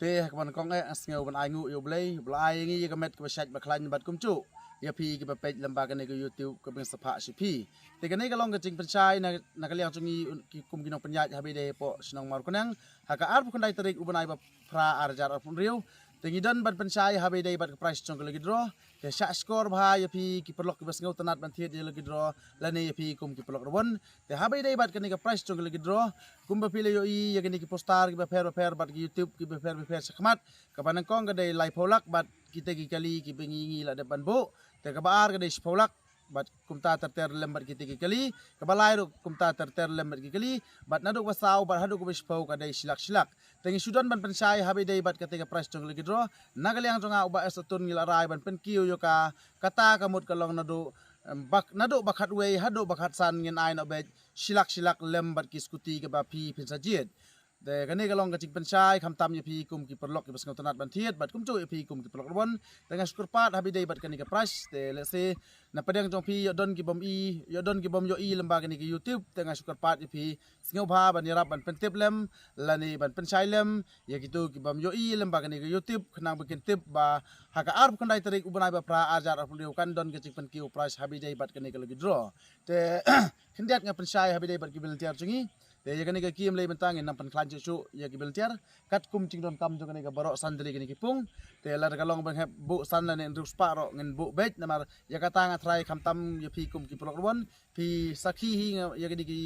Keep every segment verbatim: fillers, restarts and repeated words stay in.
Te ha kaba nyngkong eh nga sngew ban ai nguh ïa U Blei, U Blei ai ïa ngi ïa ka met kaba shait ba khlaiñ bad kumjuh ïa phi kiba peit lyngba kane ka YouTube kaba ngi sa phah sha phi. Te kane ka long ka jingpynshai na, na ka liang jong ngi un-, ki kum ki nongpynïaid haba ïadei hapoh shnong Mawryngkneng ha ka arphew khyndai tarik u bnai ba phra ar hajar arphew hynriew. Te ngi don ban pynshai haba ïadei bad ka prize jong ka lucky draw. Te shah shkor bha ïa phi ki paralok kiba sngewtynnat ban thied ïa ka lucky draw lane ïa phi kum ki paralok rwon. Te haba ïadei bad kane ka prize jong ka lucky draw, kumba phi la ïohi ïa kine ki poster kiba pher ba pher bad ki YouTube kiba pher ba pher shakhmat. Kaba nyngkong ka dei laiphew lak bad kita ki kali kiba ngi ngi la dep ban buh. Te kaba ar ka dei shiphew lak bad kumta ter ter lem bad kita ki kali. Kaba lai ruh kumta ter ter lem bad ki kali. Bad naduh kaba saw bad haduh kaba shiphew ka dei shilak shilak. Te ngi shu don ban pynshai haba ïadei bad kata ka prize jong ka lucky draw. Na ka liang jong nga u Bah Esatun ngi la rai ban pynkiew ïa ka, kata ka mut ka long naduh, em, bak, naduh ba khatwei haduh ba khatsan ngin ai noh beit shilak shilak lem bad ki scooty kaba phi phin sa jied. Te kane ka long ka jingpynshai khamtam ïa phi kum ki paralok kiba sngewtynnat ban thied bad kumjuh ïa phi kum ki paralok rwon. Te nga shu kyrpad haba ïadei bad kane ka prize, te lehse na pdeng jong phi ïoh don ki bym i, ïoh don ki bym ïohi lyngba kane ka YouTube, te nga shu kyrpad ïa phi sngewbha ban ïarap ban pyntip lem lane ban pynshai lem ïa kito ki bym ïohi lyngba kane ka YouTube, khnang ba kin tip ba ha ka arphew khyndai tarik u bnai ba phra ar hajar arphew hynriew kan don ka jingpynkiew prize haba ïadei bad kane ka lucky draw. Te khyndiat nga pynshai haba ïadei bad ki volunteer jong ngi. Te ïa kane ka kiem lei mynta ngin nang pynkhlaiñ shuh shuh ïa ki volunteer katkum jingdonkam jong kane ka baroh san tylli kine ki pung. Te lada ka long ba ngin hap buh san lane hynriew spah ruh ngin buh beit, namar ïa kata nga tharai khamtam ïa phi kum ki paralok rwon phi sakhi hi nga ïa kine ki,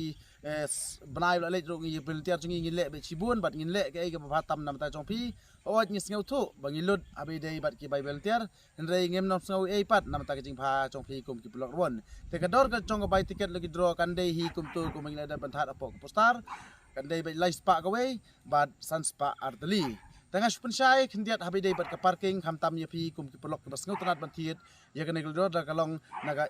eh, s-, bnai ba la leit ruh ngi volunteer jong ngi ngin leh beit shibun bad ngin leh kaei kaba bha tam na bynta jong phi. Hooid ngi sngewthuh ba ngi lut haba ïadei bad ki bai volunteer, hynrei ngim nang sngew ei pat na bynta ka jingbha jong phi kum ki paralok rwon. Te ka dor ka jong ka bai tiket lucky draw kan dei hi kumto kumba ngi la dep ban thad hapoh ka poster. Kan dei beit lai spah kawei bad san spah ar tylli. Te nga shu pynshai khyndiat haba ïadei bad ka parking khamtam ïa phi kum ki paralok kiba sngewtynnat ban thied ïa kane ka lucky draw, da ka long na ka,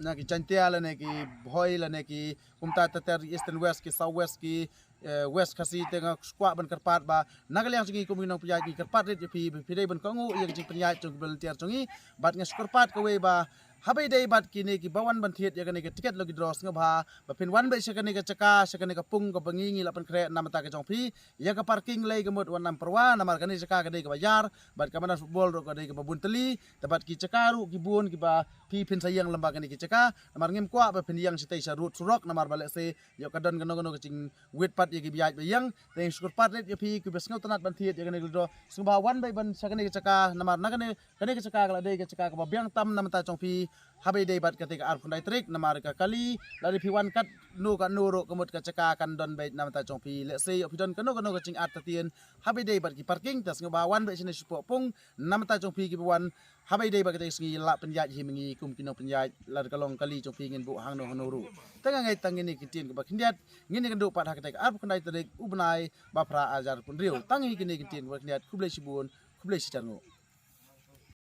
na ki Jaintia lane ki Bhoi lane ki kumta ter ter, East and West, ki South West, ki, eh, West Khasi. Te nga shu kwah ban kyrpad ba na ka liang jong ngi kum ki nongpynïaid ngi kyrpad rit ïa phi ba phi dei ban kohnguh ïa ka jingpynïaid jong ki volunteer jong ngi. Bad nga shu kyrpad kawei ba haba ïadei bad kine kiba wan ban thied ïa kane ka tiket lucky draw sngewbha ba phin wan beit sha kane ka jaka, sha kane ka pung kaba ngi ngi la pynkhreh na bynta ka jong phi. Ïa ka parking lei ka mut wat nang pyrwa, namar kane ka jaka ka dei kaba ïar bad ka madan football ruh ka dei kaba bun tylli. Te bad ki jaka ruh ki bun kiba phi phin sa ïeng lyngba kane ki jaka, namar ngim kwah ba phin ïeng shatei sha road surok, namar ba lehse ïoh ka don kano kano ka jingwit pat ïa kiba ïaid ba ïeng. Te nga shu kyrpad rit ïa phi kiba sngewtynnat ban thied ïa kane ka lucky draw sngewbha wan beit ban sha kane ka jaka, namar na kane, kane ka jaka ka la dei ka jaka kaba biang tam na bynta jong phi haba ïadei bad kata ka arphew khyndai tarik, namar ka kali lada phi wan katno katno ruh ka mut ka jaka kan don beit na bynta jong phi. Lehse ïoh phi don kano kano ka jingartatien haba ïadei bad ki parking, te sngewbha wan beit shane shapoh pung na bynta jong phi kiba wan haba ïadei bad kata ka sngi lah pynïaid hi ma ngi kum ki nongpynïaid, lada ka long kali jong phi ngin buh hangno hangno ruh. Te nga ngeit tang kine ki ktien kiba khyndiat ngin ïakynduh pat ha kata ka arphew khyndai tarik u bnai ba phra ar hajar arphew hynriew. Tang hi kine ki ktien kiba khyndiat, khublei shibun, khublei shihajar nguh.